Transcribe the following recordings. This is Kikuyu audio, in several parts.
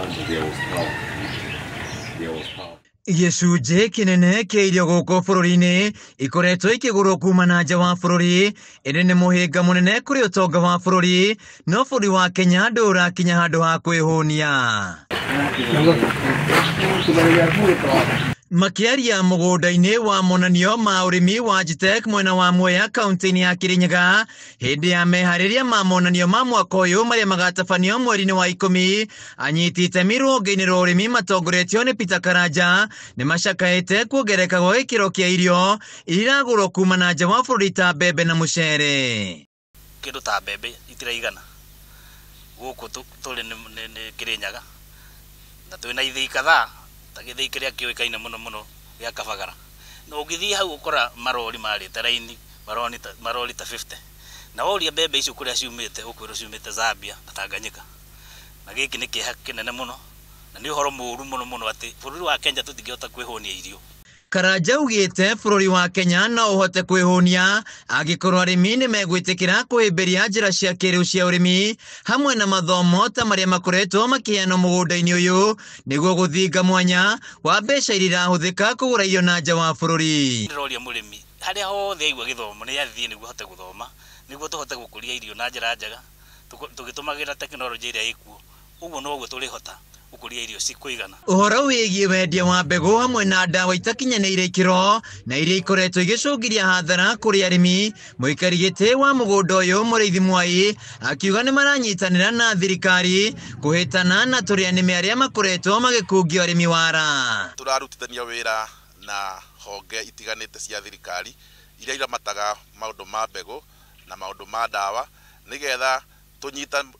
There was power. There was power. Gĩcunjĩ kĩnene kĩa irio gũkũ bũrũri-inĩ ikoretwo ikĩgũrwo kuma na nja wa bũrũri, ĩndĩ nĩ mũhĩnga mũnene kũrĩ ũtonga wa bũrũri, no bũrũri wa Kenya ndũrakinya handũ ha kwĩhũnia. Makĩaria mũgũnda-inĩ wa monanio ma ũrĩmi wa Gtech mwena wa Mwea kaunti-inĩ ya Kirinyaga hĩndĩ ya meharĩria ma monanio ma mwaka ũyũ marĩa magatabanio mweri-inĩ wa 10, anyiti itemi rũhonge-inĩ rwa ũrĩmi matongoretio nĩ Peter Karanja nĩ macakaĩte kuongerereka gwa gĩkĩro kĩa irio iria iragũrwo kuma na nja wa bũrũri ta mbembe na mũcere. Kĩndũ ta mbembe itiraigana gũkũ tũrĩ nĩ Kirinyaga na twĩna ithĩi kadhaa ta gĩthĩi kĩrĩa kĩũĩkaine mũno mũno gĩa Kabagara. Na ũngĩthiĩ hau ũkora marori marĩte raini, marori ta 50. Na woria mbembe icio kũrĩa ciumĩte, ũkwĩrwo ciumĩte Zambia na Tanganyika. Na gĩkĩ nĩ kĩeha kĩnene mũno, na nĩ ũhoro mũũru mũno mũno atĩ bũrũri wa Kenya tũtingĩhota kwĩhũnia irio. Karanja augĩte bũrũri wa Kenya no ũhote kwĩhũnia angĩkorwo arĩmi nĩ megwĩtĩkĩra kũhĩmbĩria njĩra cia kĩrĩu cia ũrĩmi hamwe na mathomo ta marĩa makoretwo makĩheanwo mũgũnda-inĩ ũyũ nĩguo gũthinga mwanya wa mbeca iria irahũthĩka kũgũra irio na nja wa bũrũri. Ndĩroria mũrĩmi harĩa hothe aigua gĩthomo nĩ athiĩ nĩguo ahote gũthoma, nĩguo tũhote gũkũria irio na njĩra njega tũgĩtũmagĩra tekinoronjĩ ĩrĩa ĩkuo, ũguo noguo tũrĩhota gũkũria irio cikũigana. Ũhoro wĩgiĩ wendia wa mbegũ hamwe na ndawa itakinyanĩire ikĩro na iria ikoretwo igĩcũngĩria hathara kũrĩ arĩmi, mũikari gĩtĩ wa mũgũnda ũyũ Mũrĩithi Mwai akiuga nĩ maranyitanĩra na thirikari kũhĩtana na tũrĩa nĩme arĩa makoretwo magĩkungia ũrĩmi wara. Tũrarutithania wĩra na honge itiganĩte cia thirikari iria iramataga maũndũ ma mbegũ na maũndũ ma ndawa nĩgetha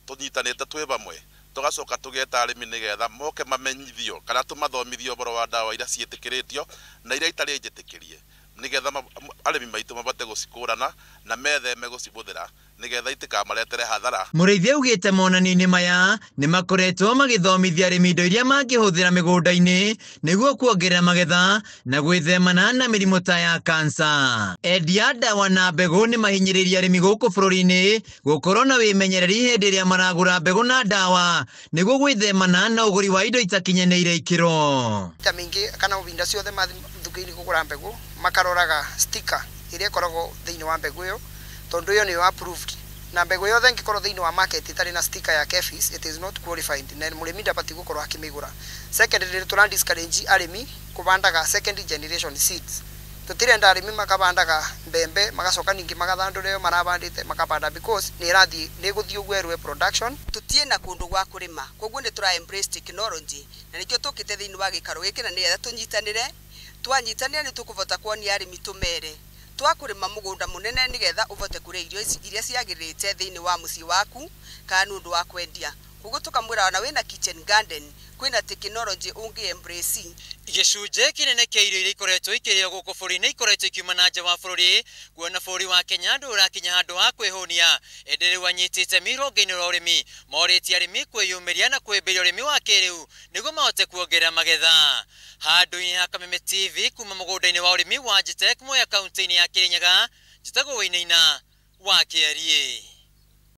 tũnyitanĩte twĩ vamwe tũgacoka tũgeta arĩmi nĩgetha moke mamenyithio kana tũmathomithio ũhoro wa ndawa iria ciĩtĩkĩrĩtio na iria itarĩ njĩtĩkĩrie nĩgetha arĩmi maitũ mabote gũcikũrana na metheme gũcibũthĩra nĩgetha itikamaretere hathara. Mũrĩithi augĩte monanio-inĩ maya nĩ makoretwo magĩthomithia arĩmi indo iria mangĩhũthĩra mĩgũnda-inĩ nĩguo kuongerera magetha na gwĩthemana na mĩrimũ ta ya kansa. Endia ndawa na mbegũ nĩ mahinyĩrĩirie arĩmi gũkũ bũrũri-inĩ gũkorwo na wĩmenyereri hĩndĩ ĩrĩa maragũra mbegũ na ndawa nĩguo gwĩthemana na ũgũri wa indo itakinyanĩire ikĩro. Ta mĩingĩ kana mahinda ciothe mathiĩ nduka-inĩ kũgũra mbegũ makaroraga sticker ĩrĩa ĩkoragwo thĩinĩ wa mbegũ ĩyo tondũ ĩyo nĩyo approved, na mbegũ yothe ĩngĩkorwo thĩinĩ wa market ĩtarĩ na sticker ya KEPHIS, it is not qualified na mũrĩmi ndabatiĩ gũkorwo akĩmĩgũra. Secondly, tũra discourage arĩmi kũbandaga second generation seeds. Tũtirenda arĩmi makabandaga mbembe magacoka ningĩ magathandũra ĩyo marabandĩte makabanda because nĩ ĩrathiĩ nĩ ĩgũthiĩ ũguo ĩrũe production. Tũtiĩ na kũndũ gwa kũrĩma, koguo nĩ tũra embrace technology na nĩkĩo tũkĩte thĩinĩ wa gĩikaro gĩkĩ na nĩgetha tũnyitanĩre. Twanyitanĩra nĩ tũkũbota kuonia arĩmi tũmere twakũrĩma mũgũnda mũnene nĩgetha ũvote kũrĩa irio iria ciagĩrĩte thĩinĩ wa mũciĩ waku kana nĩ ũndũ wa kwendia. Koguo tũkamwĩra ona wĩna kitchen garden kwĩna technology ũngĩ embrace. Gĩcunjĩ kĩnene kĩa irio iria ikoretwo ikĩrĩo gũkũ bũrũri-inĩ ikoretwo ikiuma na nja wa bũrũri, kuona bũrũri wa Kenya ndũrakinya handũ ha kwĩhũnia, ĩndĩ rĩu anyiti itemi rũhonge-inĩ rwa ũrĩmi morĩtie arĩmi kwĩyumĩria na kwĩhĩmbĩria ũrĩmi wa kĩrĩu nĩguo mahote kuongerera magetha. Handũ-inĩ ha Kameme TV kuma mũgũnda-inĩ wa ũrĩmi wa Gtech Mwea kaunti-inĩ ya Kirinyaga, njĩtagwo Wainaina wa Kĩariĩ.